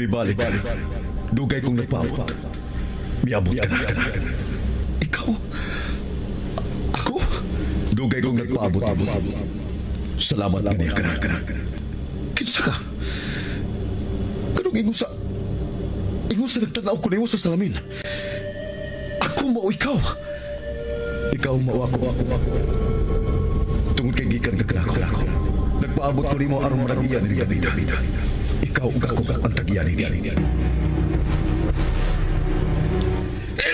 Mibalik. Dugay kong nagpaabot. Miabot ka na. Ikaw? Ako? Dugay kong nagpaabot. Salamat kaniya ka na. Kinsa ka? Kanong ingon sa... Ingon sa nagtanaw ko nimo sa salamin. Ako mao ikaw. Ikaw mao ako. Tungod kay gikan ka kanako. Nagpaabot ko nimo aron manag-iya ni Davida. Ikaw ug ako ang tag-iya nini.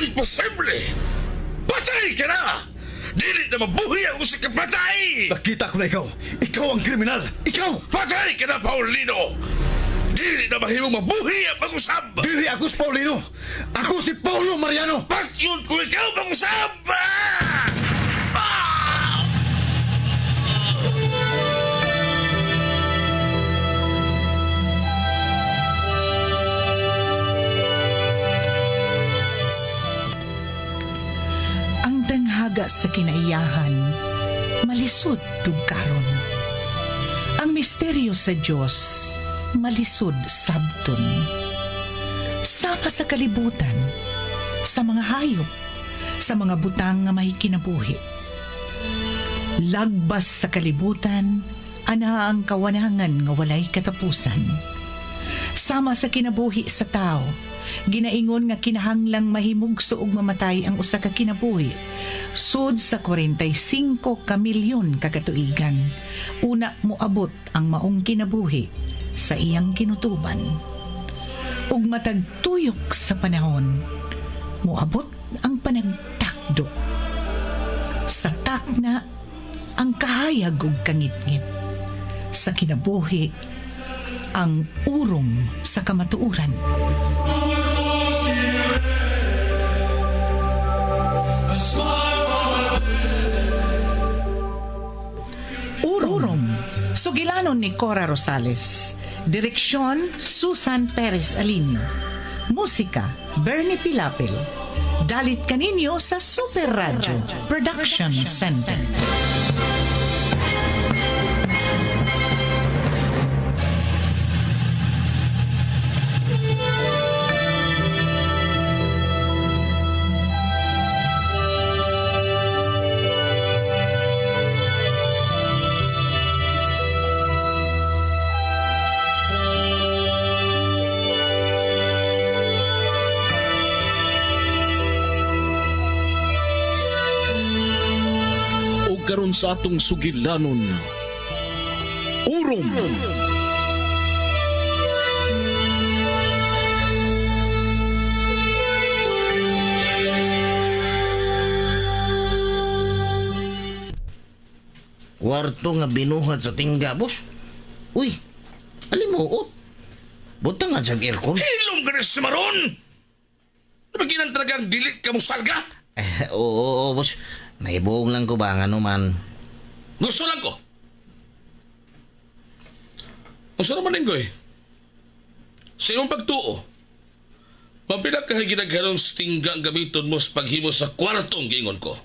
Imposible! Patay ka na! Dili na mabuhi ang usa ka patay! Nakita ko na ikaw. Ikaw ang kriminal. Ikaw! Patay ka na, Paulino! Dili na mahimong mabuhi ang pag-usab! Dili ako si Paulino! Ako si Paulo Mariano! Patyon ko ikaw pag-usab! Ah! Ah! Ang tanghaga sa kinaiyahan, malisod tugkaron. Ang misteryo sa Diyos, malisod sabton. Sama sa kalibutan, sa mga hayop, sa mga butang nga may kinabuhi. Lagbas sa kalibutan, ana ang kawanangan nga walay katapusan. Sama sa kinabuhi sa tao, ginaingon nga kinahanglang mahimugso og mamatay ang usa ka kinabuhi. Sud sa 45 ka milyon ka katuigan, una moabot ang maong kinabuhi sa iyang kinutuban. Ug matag tuyok sa panahon, moabot ang panagtakdo. Sa takna, ang kahayag ug kangitngit. Sa kinabuhi, ang urom sa kamatuoran. Urom. Sugilanon ni Cora Rosales. Direksyon, Susan Perez Alinio. Musika, Bernie Pilapil. Dalit kaninyo sa Super Radio Production Center. Karon sa atong sugilanon, Urom. Kwarto nga binuhat sa tingga, boss. Uy, alimuot. Butang nga sa aircon. Hilom ka na si Maron! Nabaginan talagang dili ka mo salga? Oo, boss. Naibuong lang ko ba ang ano man. Gusto lang ko. Gusto naman linggoy. Sa imong pagtuo, mapila ka ginaghalong stingga ang gamiton mo sa paghimo sa kwartong giingon ko.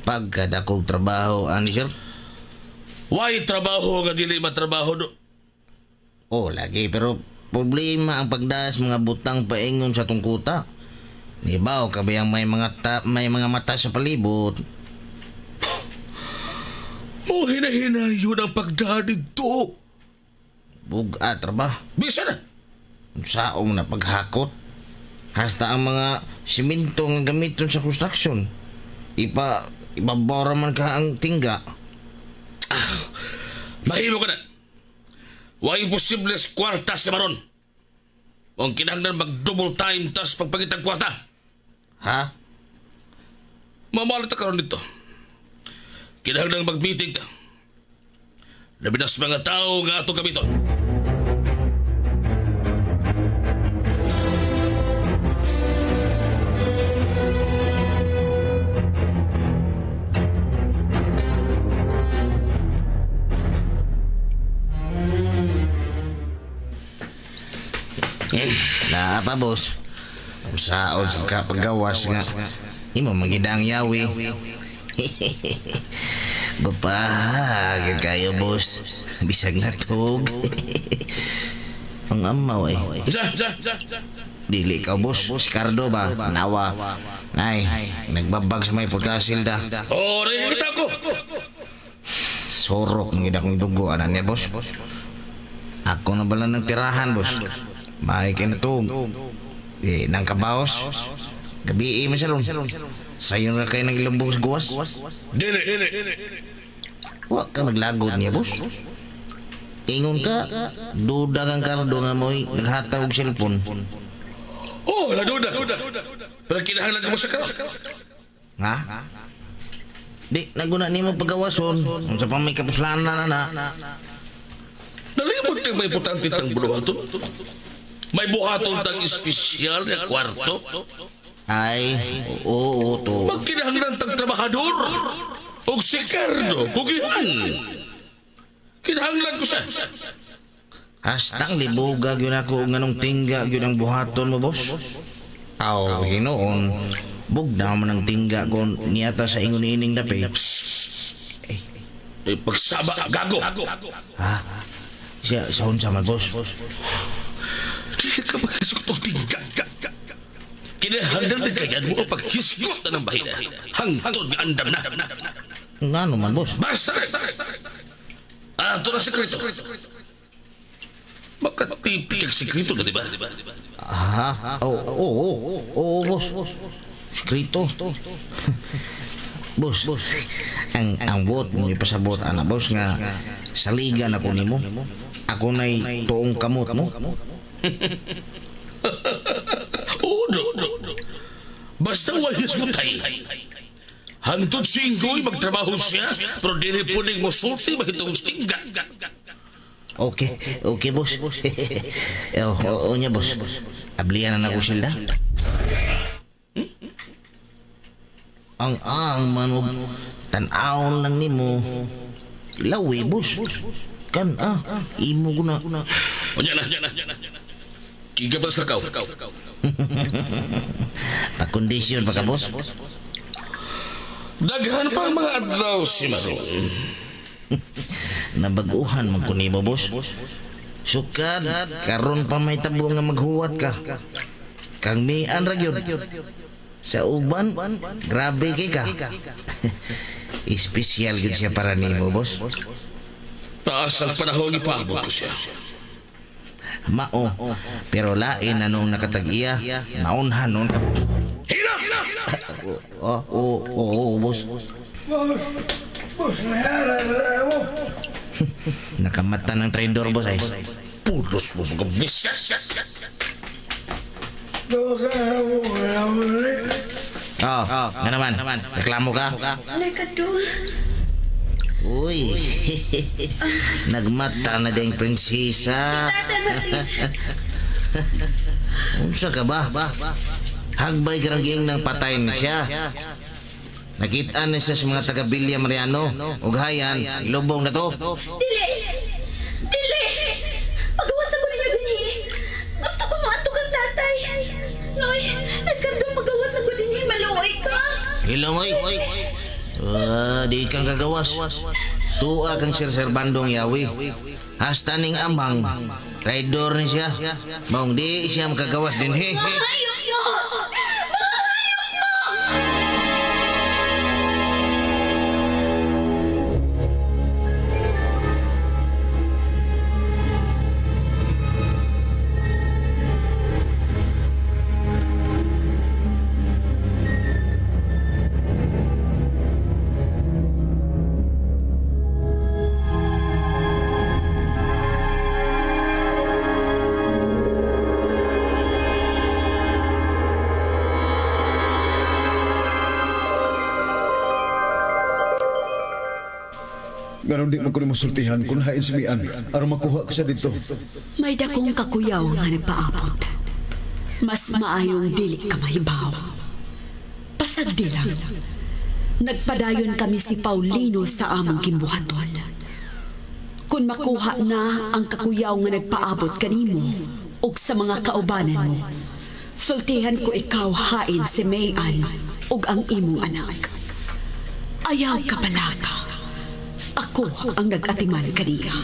Pagkadakog trabaho, ani sir? Why trabaho nga dili matrabaho do? Oh, lagi. Pero problema ang pagdaas mga butang paingon sa tungkuta. Nibaw, kabiyang may mga mata sa palibot. Mo hinahina yun ang pagdahan dito. Bugat, ba? Bisa na. Saom na paghakot. Hasta ang mga simento nga gamiton sa construction. Ibabora man ka ang tingga. Ah, mahimo ka na. Wa imposible sa kwarta si Maron. Ang kinahanglan mag-double time tas pagpangitag kwarta. Ha? Mamalit ka karon dito. Kinahanglan mag-meeting ta. Labi na sa mga tao nga atong gamiton. Naa pa, boss. Saon sa kapagawas nga imo magidang yawi. Gupahagin kayo, boss. Bisag na tug. Ang amaw eh. Sa. Dili ka, boss. Si Cardo ba? Nawa. Nay, nagbabag sa may putasil da. Oh, kita ko. Sorok ng ida kong dugo, anan niya, boss. Ako na bala ng tirahan, boss. May kinatug. Eh, nang kabaos. Gabi man siya ron. Sayon na kayo ng ilubong sa guwas. Dili. Wa ka maglagot niya, boss. Ingon ka, duda kang Cardo nga mo'y naghatag og cellphone. Oh, laduda. Pero kinahanglan mo sa karo. Ha? Di, naguna nimo pagawason. Unsa pa may kapuslanan na. Nalimot kang may importante tang buhaton. May buhaton tang espesyal na kwarto. Ay, oo, to. Magkinahanglan tang trabahador. Og si Cardo, kugihan. Kinahanglan ko siya. Hastang libuga gyud ako nganong tingga gyud ang buhaton mo, boss. Aw, hinoon. Bugna man ang tingga kon niata sa ingon ining dapi. Eh, pagsaba, gago. Ha? Siya, sa unsa man, boss? Di ka maghisgot og tingga. Kinahanglan din kayan mo ang paghisgot na ng bahina. Hangtod nga andam na. Ngano man, boss? Basta! Ato na sekreto. Makatipik ang sekreto na, di ba? Ha? Oo, boss. Sekreto. Boss, ang bot mo ipasabot, anak, boss, nga saligan ako nimo. Ako na'y tuong kamot mo. Oo, do. Basta wahis mo tayo. Hangtod singgoy, magtrabaho siya, pero dili puning mosulti, mahitong tingga. Okay, boss. Oo niya, boss. Ablihan na ako sila. Ang manog, tan-awon lang nimo. Lawi, boss. Kan, imo ko na. Unya na. Kiga pa sa lakaw. Pagkondisyon pa ka, boss. Daghan pa ang mga adlaw si Maron. Nabaguhan man ko nimo, boss. Sukad, karon pa may tabo nga maghuwat ka. Kang mian ra gyud. Sa uban, grabe kay ka. Espesyal gyud siya para nimo, boss. Taas ang panahon ipaabot ko siya. Mao, pero lain na nung nakatag-iya, naunhan nun ka, boss. Hilap! Oo, boss. Boss, mayara mo. Nakamata ng traidor, boss ay. Pulos mo mga bisas! Oh, nga naman. Reklamo ka? Nakadul. Uy, nagmata na ding prinsesa. Tata Martin. Unsa ka ba? Hagbay karang giing ng patay na siya. Nakita na siya sa mga taga-Villa Mariano. Ug hayan, ilubong na to. Dili! Dili! Pagawas ako ninyo dinhi. Gusto ko maatog ang tatay. Noy, nagkardong pagawas ako dinhi. Maluoy ka. Hilom, oy. Di kang kagawas. Tuwa kang Sir Servandong yawi. Hasta ning amang, traidor ni siya. Maong di siya makagawas dinhi. Mahayop mo! Mahayop mo! Ganon di man ko nimo sultihan kung hain si Mian aron makuha ka siya dito. May dakong kakuyaw nga nagpaabot. Mas maayong dili ka mahibaw. Pasagdi lang. Nagpadayon kami si Paulino sa among gimbuhaton. Kung makuha na ang kakuyaw nga nagpaabot kanimo ug sa mga kaubanan mo, Sultihan ko ikaw hain si Mayan ug ang imong anak. Ayaw ka balaka. Ako ang nag-atiman kaniya.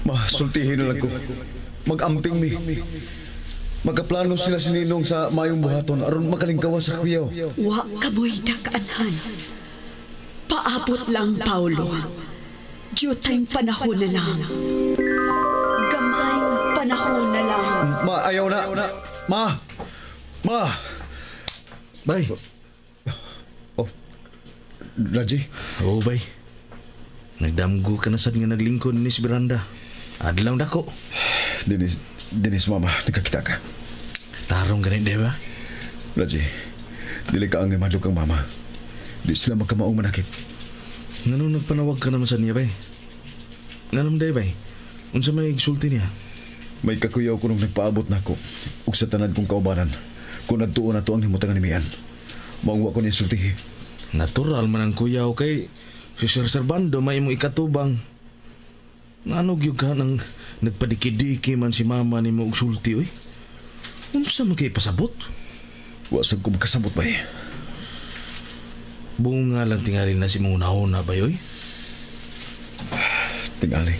Ma, sultihin na lang ko. Mag-amping mi. Magkaplano sila si Ninong sa mayong buhaton aron makalingkawa sa kuyaw. Wa kamoy dakaanhan. Paabot lang, Paulo. Diyutang panahon na lang. Gamayng panahon na lang. Ma, ayaw na. Ma! Ma! Bay. Oh. Raji? Oo, bay. Nagdamgo ka na sad nga naglingkod ni si Miranda. Adlaw dako. Dinis, Dinis, mama, nagkakita ka. Tarong ganit, di ba? Raji, dili ka ang imadlok ang mama. Di sila magkamaong manakit. Ngano nagpanawag ka naman sa niya, bay? Nganong day, bay? Unsa may sulti niya? May kakuyaw ko nung nagpaabot na ako ug sa tanan kong kaubanan. Kung nagtuon na to ang himutangan ni Mian. Maungwa ko niya sultihi. Natural man ang kuyaw kay si Sir Servando may imong ikatubang. Ngano gyud ka nang nagpadiki-diki man si mama nimo og sulti oy? Unsa man kay pasabot? Wa sad ko makasabot bay. Bunga lang tingali na si mong unahona bay oy. Tingali.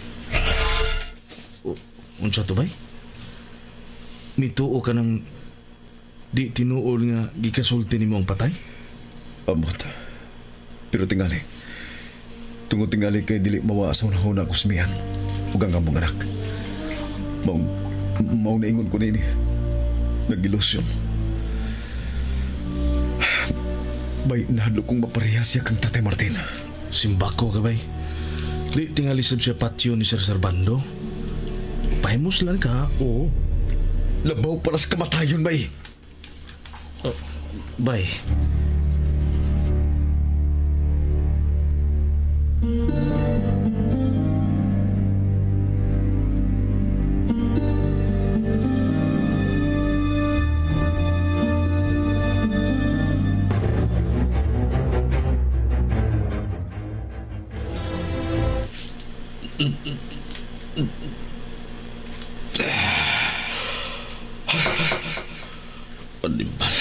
Unsa to bay? Mituo ka ng di tinuol nga gikasulti nimo ang patay? Amot. Pero tingali. Tungod tingali kay dili mawa sa unahona ko si Mian. Ug ang among anak. Maong naingon ko nini. Nag-ilusyon. Bay, nahadlok kong mapareha siya kang Tatay Martin. Simbako ka bay. Di tingali sab siya patyo ni Sir Servando. Pahimuslan ka, oo. Labaw para sa kamatayon, bay. Oh, bay. Animal.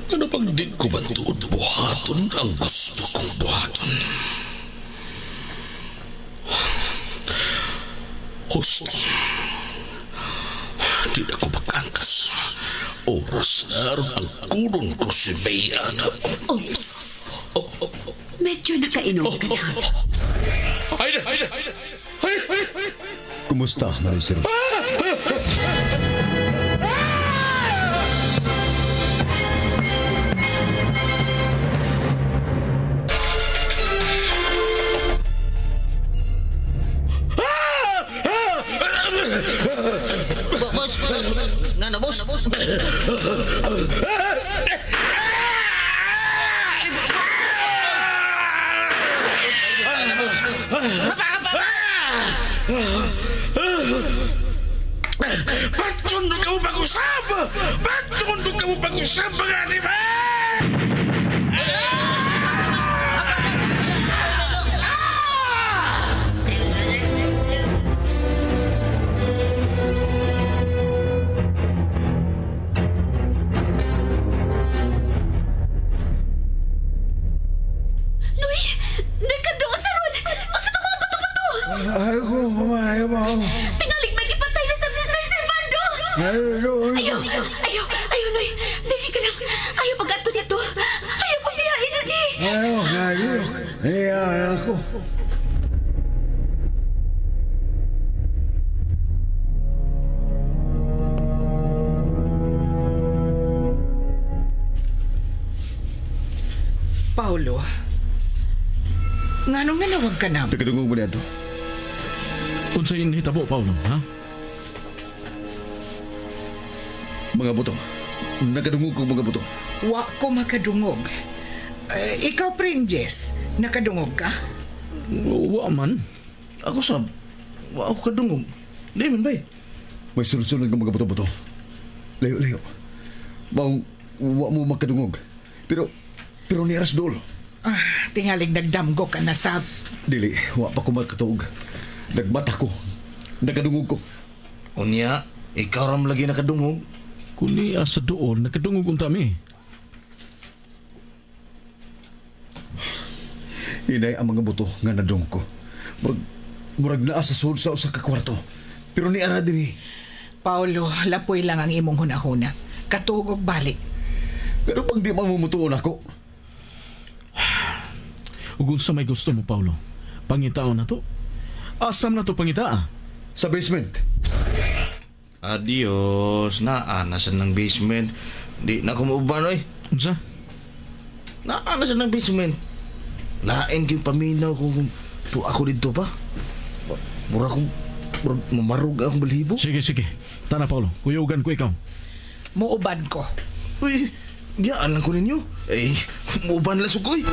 Ano pang di ko man tuod buhaton ang gusto kong buhaton? Husto. Di na ko magkantas. Oras na ron ang kunon ko si Mayan. Oops. Medyo nakainom ka na. Ay na! Ay na! Ay! Ay! Ay! Kumusta, Marisero? Boss, ngano boss? Patyon na ka mo pag-usap! Patyon na ka mo pag-usap, mga animal! Noy! Nagkadoon sa ron! Asa ka mga bato-bato? Ay ko, kumain mo. Tingalig may gipatay na sab si Sir Servando! Ayaw, Ayaw! Ayaw! Ayaw, Noy! Dili ka lang! Ayaw pag-ato dito! Ayaw ko biyain na ni! Ayaw, ayaw. Ayaw ako. Paulo, nganong nanawag ka na? Nagkadungog mo niya to. Unsay nahitabo, Paulo, ha? Mga buto. Nagkadungog ko mga buto. Wa ko makadungog. Eh, ikaw, Prinjes, nakadungog ka? Wa man. Ako sab. Wa ako kadungog. Di man bay. May sunod-sunod nga mga buto-buto. Layo, layo. Maong wa mo makadungog. Pero niaras dol. Ah, tingaling nagdamgo ka na sab. Dili, wa pa ko makatuog. Nagbata ko. Nagkadungog ko. Unya, Ikaw ram lagi nakadungog. Kung niya sa doon, nakadungog unta mi. Hinay ang mga buto nga nadung ko. Murag naa sa sud sa usa ka kwarto. Pero ni ara dinhi. Paulo, lapoy lang ang imong hunahuna. Katugog balik. Pero pang di man mo mutuon ako. Ug unsa may gusto mo, Paulo? Pangitaon na to? Asam na to pangitaa? Sa basement. Adios, naa na sa ng basement. Di na kumuuban oy. Unsa? Naa na sa ng basement. Lain kay paminaw kung tu ako dito pa. Mura kong murag mamarog akong balibo. Sige, sige. Tana, Paulo. Kuyugan ko ikaw. Muuban ko. Uy, biyaan lang ko ninyo. Eh, muuban lang sukoy.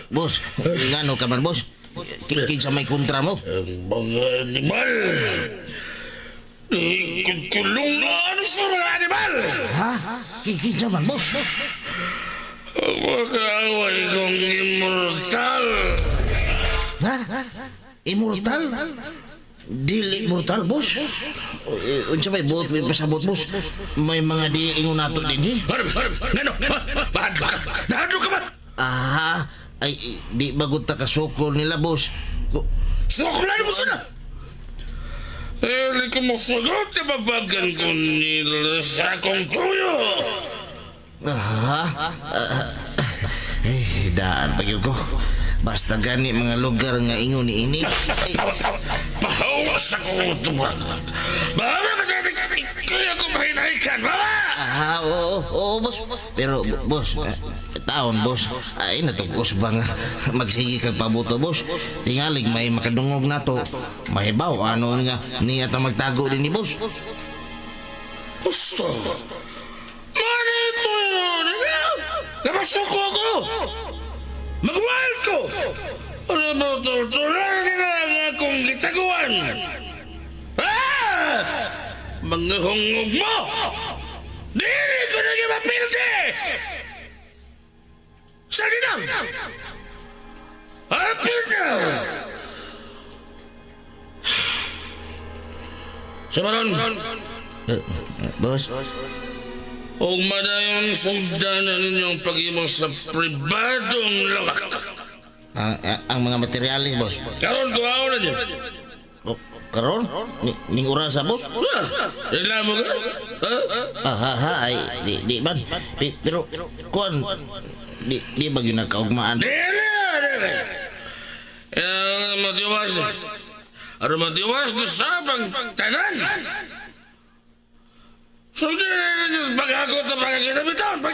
Boss, ngano ka man, boss? Kinsa may kontra mo? Ang mga animal! Kulungan sa mga animal! Ha? Kinsa man, boss? Ang mga kaaway kong immortal! Ha? Immortal? Dili immortal, boss? Unsa may buot may pasabot, boss? May mga diingon nato din, eh? Ngano? Mahadlok ka? Nahadlok ka ba? Aha, ay di bagot ta kasukol nila, boss. Suklan mo sila! Eh, di ko masagot na babagan ko nila sa akong tuyo! Aha? Eh, daan pa yun ko. Basta gani mga lugar nga ingon ni ini. Ay, Pahawas ako tuwan. Bawa ka dati, kaya ko mahinaikan, bawa! Aha, oo, oo, boss. Pero, boss, taon, boss. Ay, natugos ba nga magsige kag pabuto, boss? Tingalig may makadungog na to. Mahibaw, ano nga, niya ta magtago din ni boss. Gusto! Manito yun! Namasuko ko! Mag-wild ko! Ano ba tutulan nila ang akong gitaguan? Ah! Mga hungog mo! Dili ko na mapildi! Sa dinang! Apil na! Sa maron, Boss, og madayong sugdanan ninyong pag-imo sa pribadong lawak. Ang mga materyales, boss. Karon ko na niyo. Oh, karon? Ning orasa, boss? Reklamo ka? Ha? Ah, ha, ay, di man. Pero, kuan, di ba yun nagkaugmaan? Dili, dili. Matiwas na. Aron matiwas na sa tanan. Sundin na ninyo sa paghakot sa pagkakita bitawan.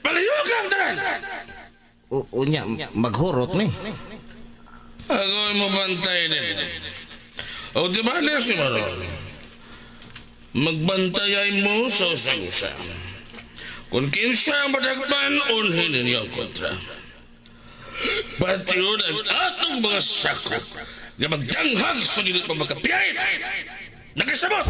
Palayo ka ang tanan. Unya, maghurot ni. Ako'y mabantay din. O di ba na si Maron? Magbantay mo sa usang-usa. Kung kinsa ang madagpan, unhin ninyo ang kontra. Pati yun ang atong mga sakop na magdanghag sa dili pa makapiyait. Nakasabot!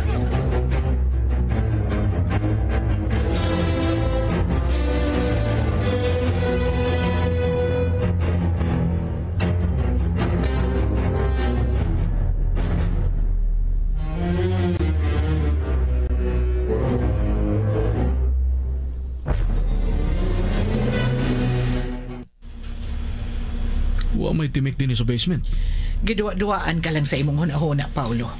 Wa may timik din sa basement. Giduwa-duwaan ka lang sa imong hunahuna, Paulo.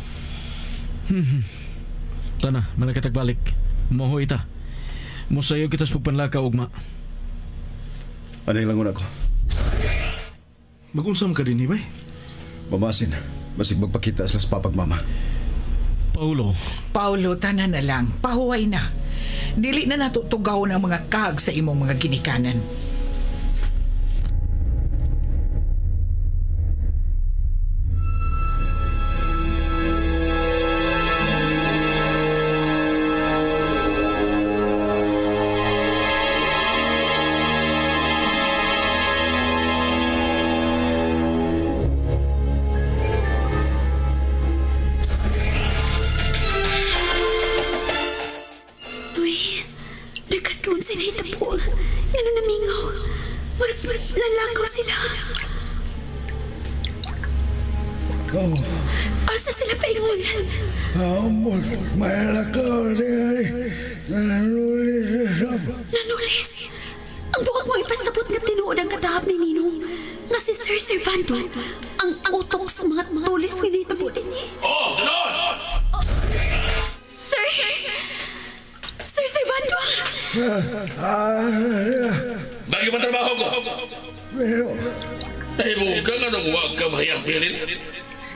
Tana, manakatagbalik. Mohoy ta. Mosayo kita sa pagpanlaka, ugma. Anay lang una ko. Mag-unsam ka din, bay? Mamasin. Basig magpakita sila sa papagmama. Paulo. Paulo, tanan na lang. Pahuway na. Dili na natutugaw ng mga kag sa imong mga ginikanan. sila paingon? Ambot, malakaw rin. Nanulis sa Nanulis! Ang buot mo ipasabot nga tinuod ang katahap ni Ninong nga si Sir Servando ang utok sa mga tulis nga nahitabo dinhi. Oh, tinuod! Sir! Sir Servando! Bagay ba trabaho ko? Pero, Nahimong ka nga nung huwag ka mahiyang-pilin.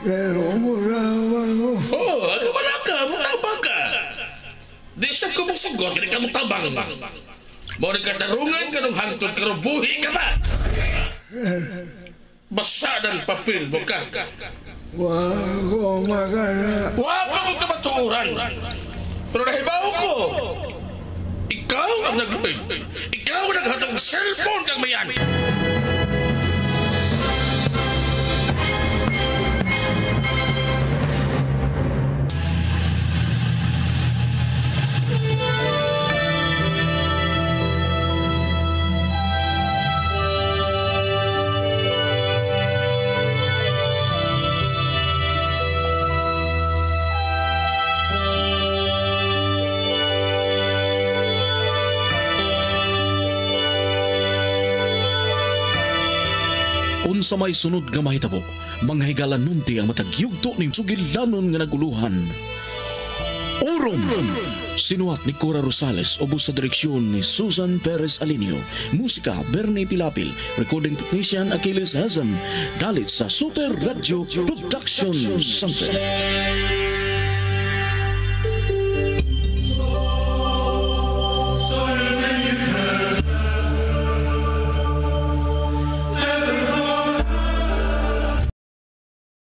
pero mura ko. Oh, ano ba ka? Mutabang ka. Di siya ko mong kini ka mutabang. Mo ni katarungan ka nung hangtod karon buhi ka ba? Basa ng papel mo ka. Wa ko makana. Wa pa ko kamatuoran. Pero nahibaw ko. Ikaw ang naglupin. Ikaw ang naghatag og cellphone kang mayan. Unsa may sunod nga mahitabo, mga higala nunti ang matag yugto ning sugilanon nga naguluhan. Orom! Sinuhat ni Cora Rosales, ubos sa direksyon ni Susan Perez Alinio. Musika, Bernie Pilapil. Recording technician, Achilles Hazem. Dalit sa Super Radio Production Center.